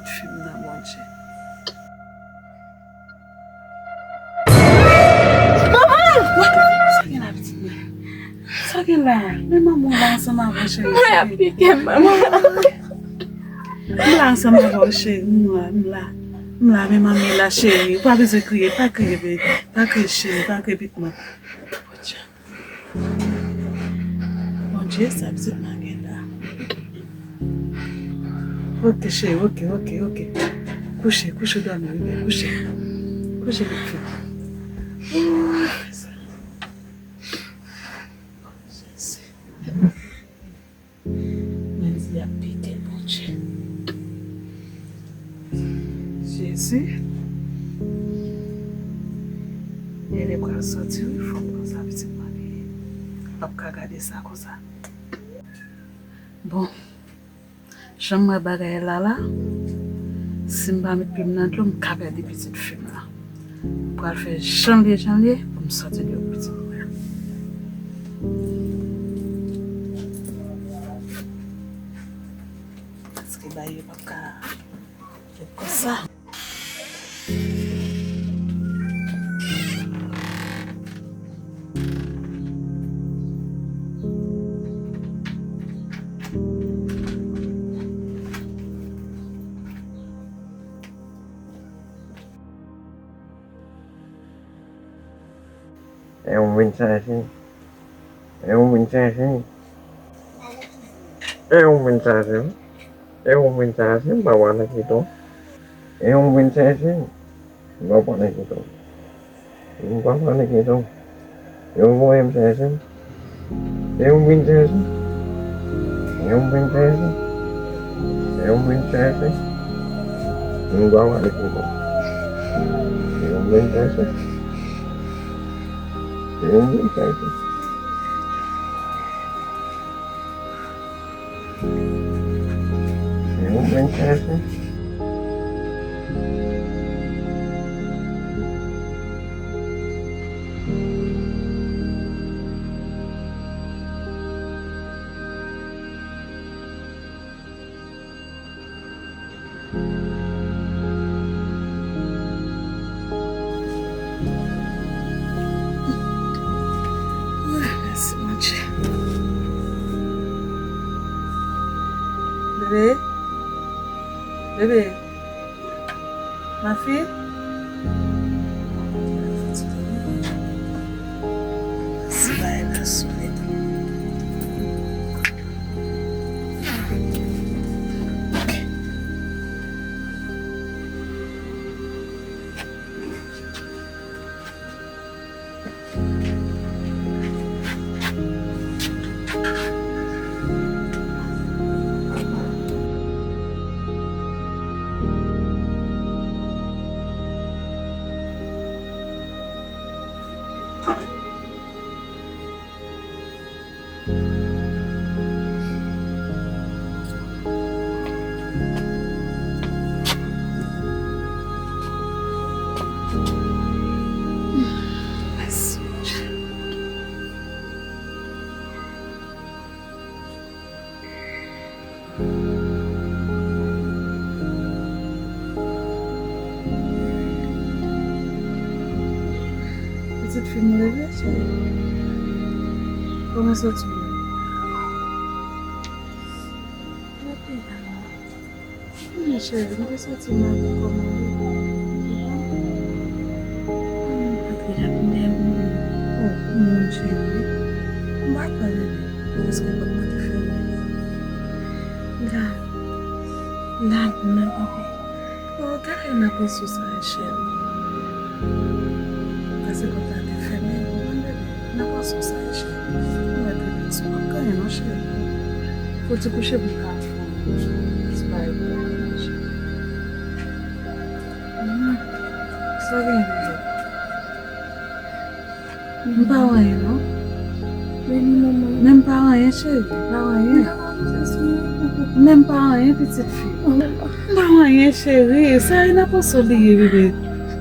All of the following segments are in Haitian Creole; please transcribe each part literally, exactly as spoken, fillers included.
Fim nan, Bondye. Manman! Sa gen la, pitit mwen? Sa gen la? Men manman w la ansanm avè w, cheri. Mwen ap pike m, manman. M la ansanm avè w, cheri. M la, m la. M la, men manmi la, cheri. Ou pa bezwen kriye, pa kriye, bebe. Pa kriye, cheri, pa kriye, pitit mwen. Bondye, sa pitit mwen gen la. Ok, cheri, ok, ok, ok. Kouche, kouche, dòmi, bebe, kouche. Kouche, pitit fi. Ooh, sa. Jezi. Mwen di y ap pete, Bondye. Jezi. Nene pral sòti, wi, fò m konsa, pitit mwen li. M p ap ka gade sa konsa. Bon, jan m wè bagay la la, si m pa met pye m nan dlo, m ka pèdi pitit fi m lan. M pral fè jan l ye, jan l ye, pou m sòti deyò pitit mwen. Paske bagay yo p ap ka fèt konsa. E ou vin chache. E ou vin chache. E ou vin chache. E ou vin chache, m pa pral kite w. E ou vin chache, m pa pral kite w. M pa pral kite w. Yo voye m chache. Yo vin chache. Yo vin chache. Yo vin chache. M pa pral kite w. Yo vin chache. Yo vin chache. Yo vin chache. Mèsi, Bondye. Bebe. Bebe. Ma fille. Si bagay la sou li. Pitit fi m leve, cheri. Kòman w santi w? Mwen cheri, m te santi m avè kòman w ye. Mwen antre la vin dèyè m. Oh, mon Dieu, wi. M pa kwè, bebe. Paske pòt la te fèmen. La, la, la, papa. Oh, gade nan pòso sa, cheri. Paske pòt la te fèmen, ou konprann, bebe? Nan pòso sa, cheri. Ou mèt rilaks, ou p ap gen anyen non, cheri. Fò w ti kouche pou w ka fè yon ti bagay pou w manje. Sa w gen, bebe? M pa wè anyen non. Men m pa wè anyen, cheri. M pa wè anyen. Men m pa wè anyen, pitit fi. M pa wè anyen, cheri. Sa e nan pòso li ye, bebe.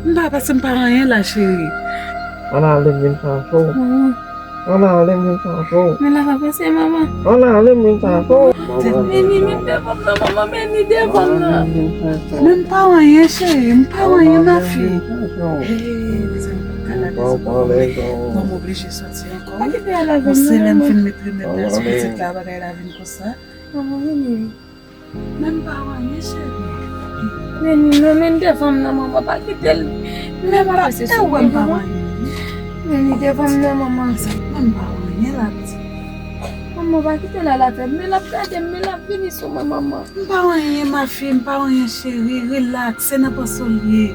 M pa, paske m pa wè anyen la, cheri. Ann ale vin chache w. Manman, Ala, ale mwen sa tou. Men la pa pase, manman. Ala, ale mwen sa tou. Meni, men devan m nan, manman, meni devan m nan. Men m pa wè anyen, cheri, m pa wè anyen, ma fille. Hey, mezanmi, m pa ka lave sou kò m. Bon, m oblije soti ankò. Pa kite al lave m nan, manman. Bon, se lè m fin met rimèd la sou pitit la, bagay la vin konsa. Manman, meni. Men m pa wè anyen, cheri. Meni, non, men devan m nan, manman, pa kite l. Men pa kite wè m pa wè anyen. Meni, devan m nan, manman. Men m pa wè anyen la, pitit. Manman, pa kite l al atè. Men l ap gade m, men l ap vini sou mwen, manman. M pa wè anyen, ma fille, m pa wè anyen, cheri. Relax, se nan panse w l ye.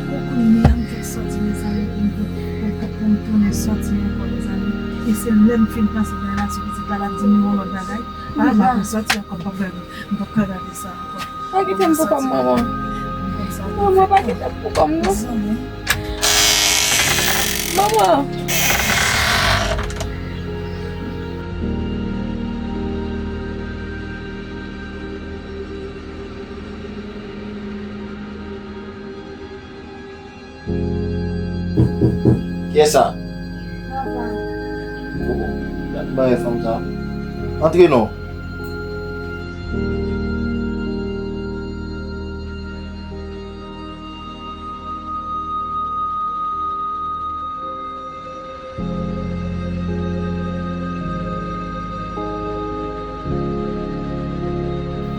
Ou konn, la m fèk sòti, mezanmi, pou m, pou, pou, pou m tounen sòti ankò, mezanmi. E se lè m fin pase bagay la sou pitit la, l ap di m yon lòt bagay. A, m ap sòti ankò, m p ap gade, m p ap ka gade sa ankò. Pa kite m pou kò m, manman. Manman, pa kite m pou kò m, non. Manman. Kiyès sa? Papa. Oh, gad bagay fanm sa. Antre non.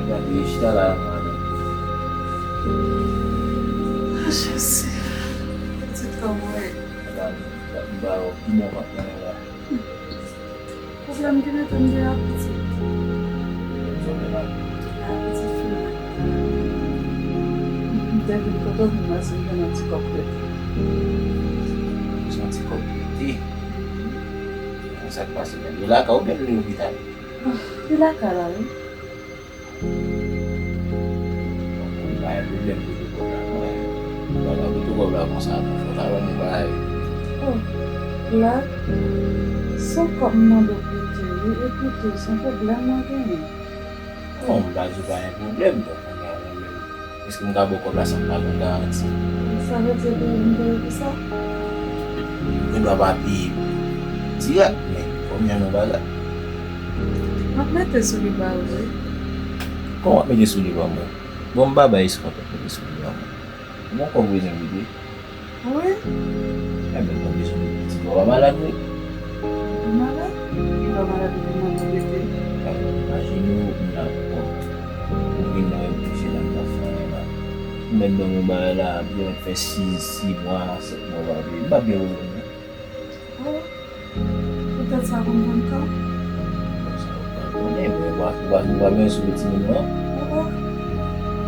Gade, chita la, madanm. Ah, Jezi. Pitit kòman w ye? Gade, gade, m ba w pi bon vant mwen la. Pwoblèm ki mete m deyò a pitit. Pwoblèm sa w gen la? A, pitit fi mwen. M te vin kote w vin wè si m jwenn yon ti kòb prete. Se yon ti kòb prete? Konsa k pase menm. Li lakay ou oubyen li lopital? Ah, li lakay la, wi. Bon, m pa gen pwoblèm pou tou kòb la, non. Bagay pou tou kòb la konsa, non. Fò ta ban m yon bagay. Oh, la, se yon kòb m mande w prete, wi, epi tou, se yon pwoblèm mwen genyen. Non, m pa di w pa gen pwoblèm, donk, kounye a, mwen menm, èske m ka ba w kòb la san m pa gen yon garanti? Sa vle di ke m peye pou sa? Ou gen dwa pa peye dirèk, men fò m jwenn yon bagay. M ap mete sou li ba ou, wi. Kòman w ap mete sou li ba mwen? Bon, m pa bay espas pou w mete sou li ba mwen. Ou gon kòb ou bezwen prete? Wi. Enben, m bezwen yon ti kòb. Ou pa malad, wi? Ou malad? Ou pa malad, ou vin mande w prete? Imajine w, ou la, bon, ou vin nan yon ti la, m pa fè anyen la. Ou mèt ban mwen bagay la, byen fè sis, sis mwa, sèt mwa, w pa peye. M pa byen reveni. Oh. Poutèt sa pou m vann kò m? Sa ou pral konnen, men w a, w a, w a byen sou timoun nan. Oh, oh.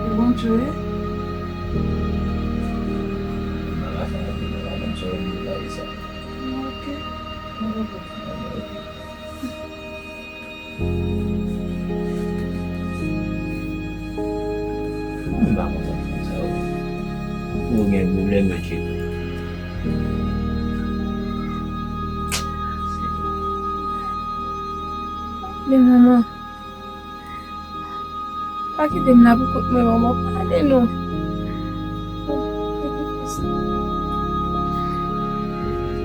E Bondye, wi. Nan la fen, nan la menm sou yon bagay sa. Ok. Mwen konprann. Ok. M pa konprann moun sa yo. Ou gen pwoblèm, mesye. Men manman, pa kite m la pou kont mwen, manman, pale non.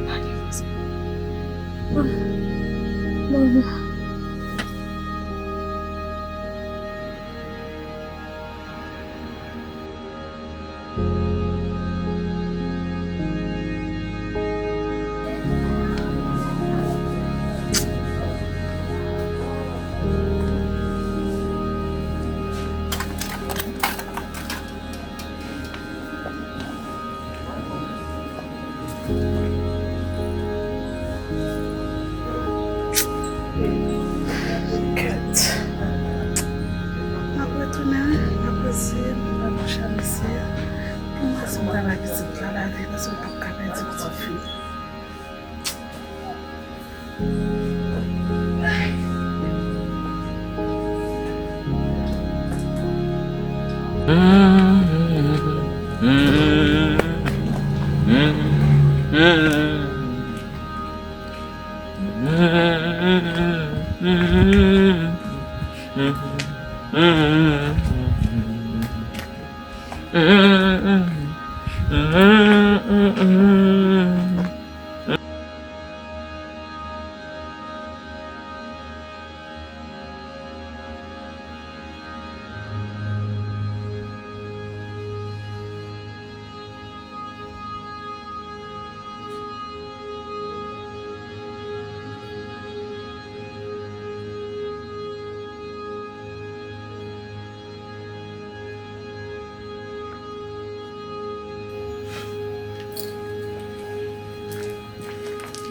Pale konsa. Ah, manman. Kèt. M ap retounen, wi. M ap eseye, m ap bouche a mesye a. Pou mwen, si m ta bay pitit la lave, paske m p ap ka pèdi pitit fi m.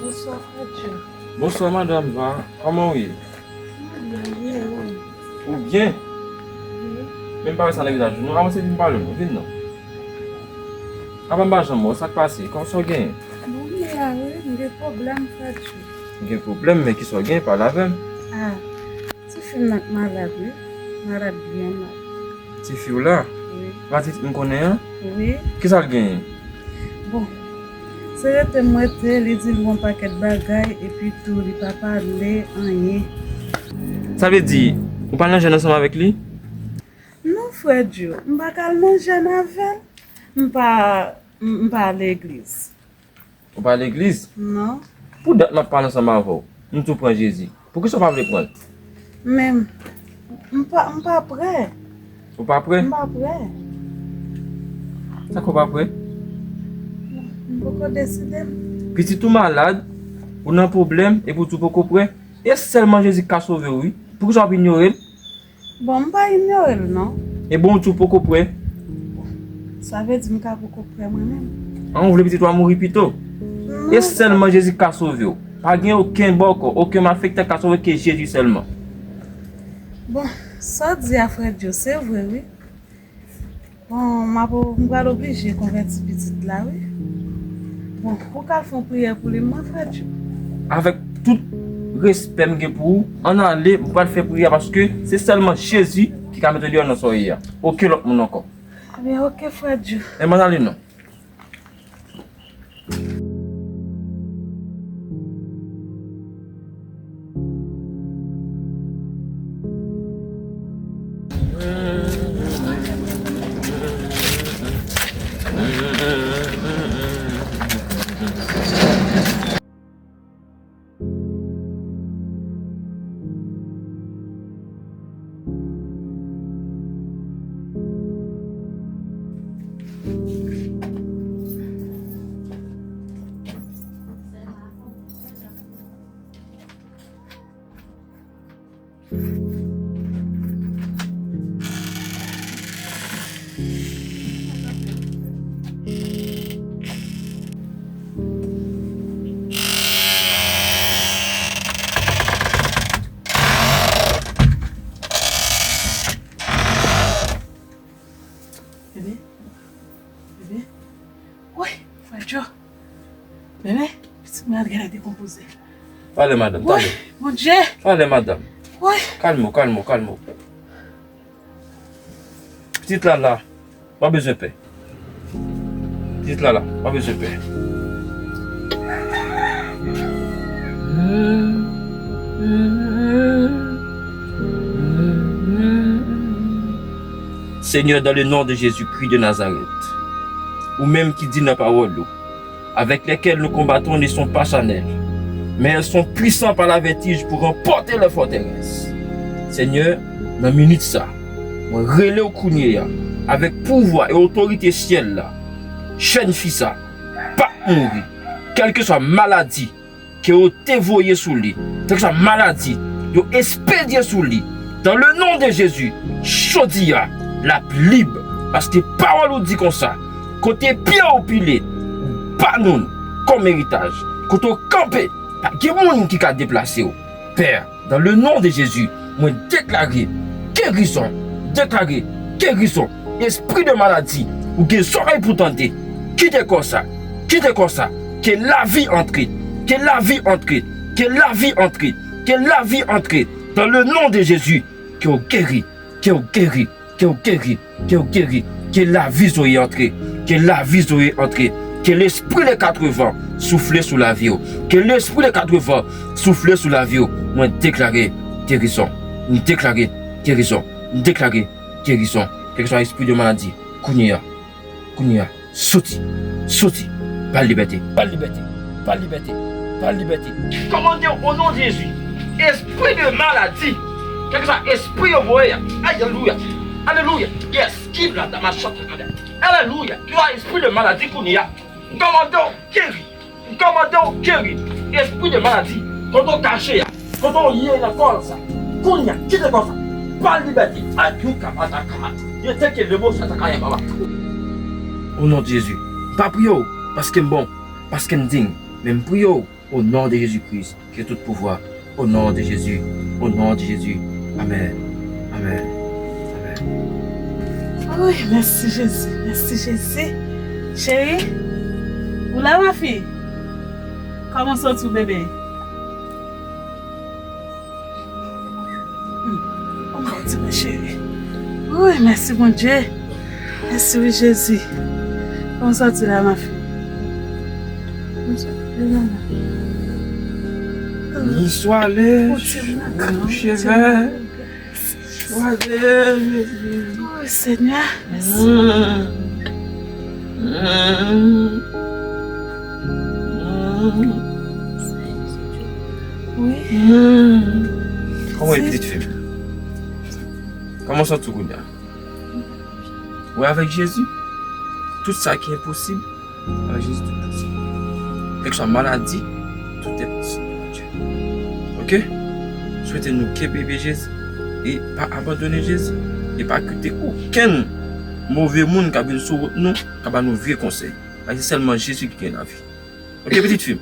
Bonswa, Frè Djo. Bonswa, madanm. Kòman w ye? Mwen byen, e ou? Ou byen? Wi. Men m pa wè sa nan vizaj ou non. Avanse vin pale non. Vin non. Apa m pa janm wè w, sa k pase? Kòman sa w genyen? Bon, m la wi, m gen pwoblèm, Frè Djo. Ou gen pwoblèm, men kisa w genyen? Pale avè m. Ah. Tifi m nan k malad wi. Malad byen mal. Tifi w la? Wi. Pa tifi m konnen an? Wi. Kisa l genyen? Bon, se rete m rete, li di l yon pakèt bagay, epi tou li pa pale anyen. Sa vle di, ou pa nan jèn ansanm avèk li? Non, Frè Djo, m pa ka al nan jèn avè l. M pa, m, m pa al legliz. Ou pa legliz? Non. Pou dat m ap pale ansanm avè w, m tou pran Jezi. Poukisa w pa vle pran l? Men, m pa, m pa prè. Ou pa prè? M pa prè. Sa k fè w pa prè? M poko deside m. Pitit ou malad, ou nan pwoblèm, epi w tou poko prè. E sèlman Jezi k ka sove w, wi. Poukisa w ap inyore l? Bon, m pa inyore l non. E bon, ou tou poko prè? Sa vle di m ka poko prè mwen menm? An, ou vle pitit ou a mouri pito? Non. E sèlman Jezi ka sove w. Pa gen okenn bòkò, okenn malfektè ka sove ke Jezi sèlman. Bon, sa w di a, Frè Djo, se vre wi. Bon, m ap, m pral oblije konvèti pitit la wi. Bon, ou ka al fè yon priyè pou li, mwen, Frè Djo. Avèk tout respè m gen pou ou, ann ale, m pral fè priyè paske se sèlman Jezi ki ka mete deyò nan sa w ye a. Okenn lòt moun ankò. Ebyen, oke, Frè Djo. Ebyen, ann ale non. Bebe, bebe, woy, Frè Djo. Bebe, pitit mwen al genlè dekonpoze. Talè, madanm, talè. Woy, Bondye. Talè, madanm. Woy. Kalme w, kalme w, kalme w. Pitit la la, pa bezwen pè. Pitit la la, pa bezwen pè. Seigneur, dans le nom de Jésus-Christ de Nazareth, ou menm ki di nan pawòl ou, avec lesquelles nous combattons ne sont pas charnelles, mais elles sont puissantes par la vertige pour remporter les forteresses. Senyè, nan minit sa, mwen rele w kounye a, avèk pouvwa e otorite syèl la, jèn fi sa p ap mouri, kèlkeswa maladi ke yo te voye sou li, kèlkeswa maladi yo espedye sou li, dans le nom de Jésus, jodi a, l ap lib, paske pawòl ou di konsa, kote pye w pile, ou ba nou l kòm eritaj, kote w kanpe, pa gen moun ki ka deplase w, Pè. Dans le nom de Jésus, mwen deklare gerizon, deklare gerizon. Espri de maladi, ou gen zòrèy pou tande, kite kò sa, kite kò sa. Ke lavi antre, ke lavi antre, ke lavi antre, ke lavi antre. Dans le nom de Jésus, ke w geri, ke w geri, ke w geri, ke w geri. Ke lavi Zoe antre, ke lavi Zoe antre. Ke lespri le katrevan soufle sou lavi w. Ke lespri le katrevan soufle sou lavi w. Mwen deklare gerizon. M deklare gerizon. M deklare gerizon. Kèlkeswa espri de maladi, kounye a, kounye a, Soti. Soti. Ba l libète. Ba l libète. Ba l libète. Ba l libète. Kòmande w o non de Jezi. Espri de maladi. Kèlkeswa espri yo voye a. Alelouya. Alelouya. Yes. Kiv la dama chante kanda. Alelouya. Ki espri de maladi kounye a. Kòmande w geri. M kòmande w geri espri de maladi, kote w kache a, kote w ye nan kò sa. Kounye a, kite kò sa. Ba l libète. Adyou kabata kamata. Yo teke lebo sa ta kaya baba. O non de Jezi, m pa priye w paske m bon, paske m diy, men m priye w o non de Jezi Kris ki gen tout pouvwa. Au nom de Jésus. Au nom de Jésus. Amen. Amen. Amen. Wi, mèsi Jezi. Mèsi Jezi. Cheri, ou la, ma fille? Kòman w santi w, bebe? Hmm. Kòman w santi w, cheri? Wi, mèsi Bondye. Mèsi wi Jezi. Kòman w santi la, ma fille? Bonsoir. Bonsoir. Bonsoir. Oh, Seigneur, merci. Wi. Kòman w ye, pitit fi m? Kòman w santi w kounye a? Wi, avèk Jezi, tout sa ki enposib, avèk Jezi, tout posib. Kèlkeswa maladi, tout est possible. Ok? Swete nou kenbe pye Jezi e pa abandone Jezi e pa kite okenn move moun k ap vin sou wout nou ka ba nou vye konsèy. Paske se sèlman Jezi ki gen lavi. Ok, pitit fi m?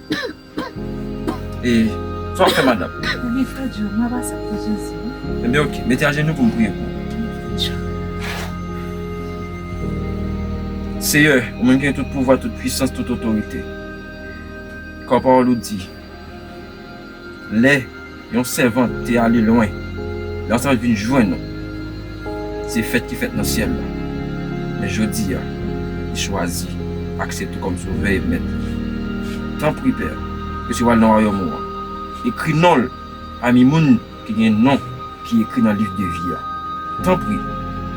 E sa w ap fè, madanm? Ebyen, frè Joe, m ap aksepte Jezi, wi. Ebyen, ok. Mete ajenou pou m priye pou ou. Seyè, ou menm ki gen tout pouvwa, tout pwisans, tout otorite. Kòm pawòl ou di, lè yon sèvant te ale lwen, lè yon sèvant vin jwenn ou, se fèt ki fèt nan syèl la. Men jodi a, li chwazi aksepte w kòm sovè e mèt li. Tanpri, Pè, resevwa l nan wayòm ou an. Ekri non l pami moun ki gen non ki ekri nan liv de vi a. Tanpri,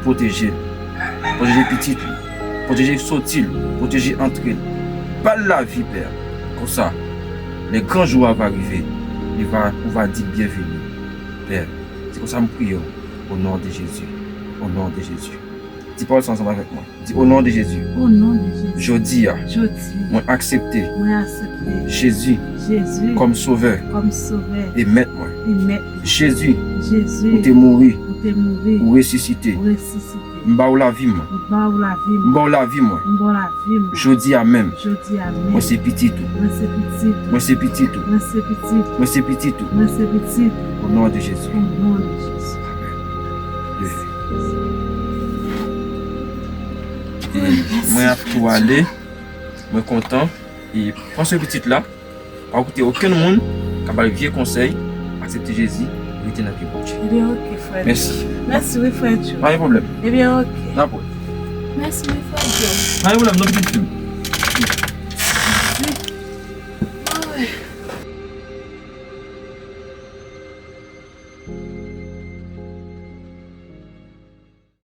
pwoteje l. Pwoteje pitit li. Pwoteje soti l. Pwoteje antre l. Ba l lavi, Pè. Konsa, le grand jour va arriver, li va, ou va di l byenveni. Pè, se konsa m priye w, o non de Jezi. O non de Jezi. Di pawòl sa ansanm avèk mwen. Di, o non de Jezi. O non de Jezi. Jodi a. Jodi. Mwen aksepte. Mwen aksepte. Jezi. Jezi. Kòm sovè. Kòm sovè. E mèt mwen. E mèt mwen. Jezi. Jezi. Ou te mouri. Ou te mouri. Ou resisite. Ou resisite. M ba ou lavi m. M ba ou lavi m. M ba ou lavi mwen. M ba ou lavi m. Jodi a menm. Jodi a menm. Mwen se pitit ou. Mwen se pitit ou. Mwen se pitit ou. Mwen se pitit ou. Mwen se pitit ou. Mwen se pitit ou. O non de Jezi. O non de Jezi. Amen. Mwen ap tou ale. Mwen kontan. E pran swen pitit la. Pa koute okenn moun k ap ba l vye konsèy. Aksepte Jezi. Rete nan pye Bondye. Ebyen, ok, frè. Mèsi. Mèsi, wi, frè Joe. Pa gen pwoblèm. Ebyen, ok. N ap wè. Mèsi, wi, frè Joe. Pa gen pwoblèm, non, pitit fi m.